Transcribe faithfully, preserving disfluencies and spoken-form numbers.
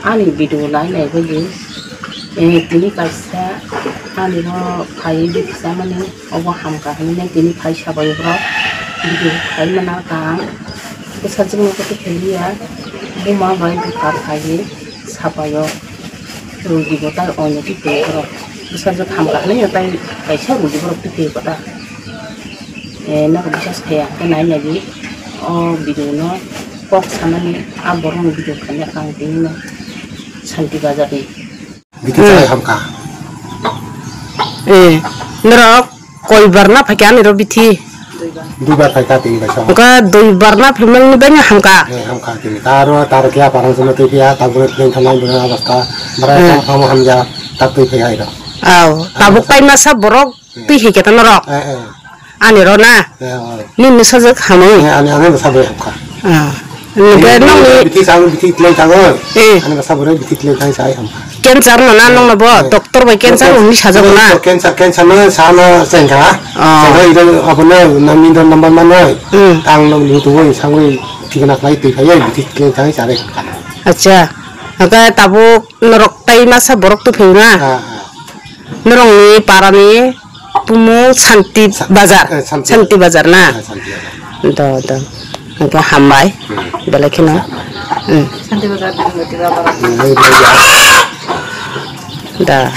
Ani video nai nai bagwi, eh, tini kaisa ani bo phai bwsa mani obo hamkha hinwi tini phai sabai borok video khai mana kang bwsajwk no khe theliya buma bai bwkha phaiwi sabai o rugi bo tai oinoti tei borok bwsajwk hamkha hinwi tai kaisa rugi borok tei kota. Eh, nokh bwsa saya khe nai nai di. O video no kok sanani a borok ni video khaina kang tini no Santi Bazar ni. Bithi chai hamkha. Eh, norok koi bar na phaikha ani ro bithi? Duibar phaikha tini kaisa. Ka duibar na phaimani bagwi hamkha. Eh, hamkha tini. Taro, taro kya parang sima tei kya, tabuk ni thanai bwrwi abasta. Bara Eh. Tamo hamya, tak tei phai hai ro. Aw, tabuk tai masa borok twi hai khe ta norok. Eh, eh. Ani ro na? Eh, oh. Ni misa jak hamung. Eh, ani, ani bwsa bai hamkha. Ah. Ni be nong ni bithi sang, bithi kleng sang, oi. Eh. Ani bwsa bai bithi kleng sang sai hamkha. Cancer no na nong no bo, Eh. Doctor bai cancer Cancer, ni sajak na. Cancer, cancer no sa no sengkha. Oh. Sengkha ida abono na min don number man oi. Hmm. Ang nong ni tu oi sang oi thikna khlai twi khai oi bithi kleng sang sai hamkha. Acha. Aga tabuk norok tai masa borok tu pheu na. Ah, ah. Norok ni para ni Tumung Santi Sa-, Bazar. Eh, Santi Santi Bazar na? Eh, Santi Bazar. Do, do. Hwnkhe hambai. Hmm. Belai kheno. Hmm. Santi Bazar, Santi Bazar. Hmm, hmm, hmm. Da.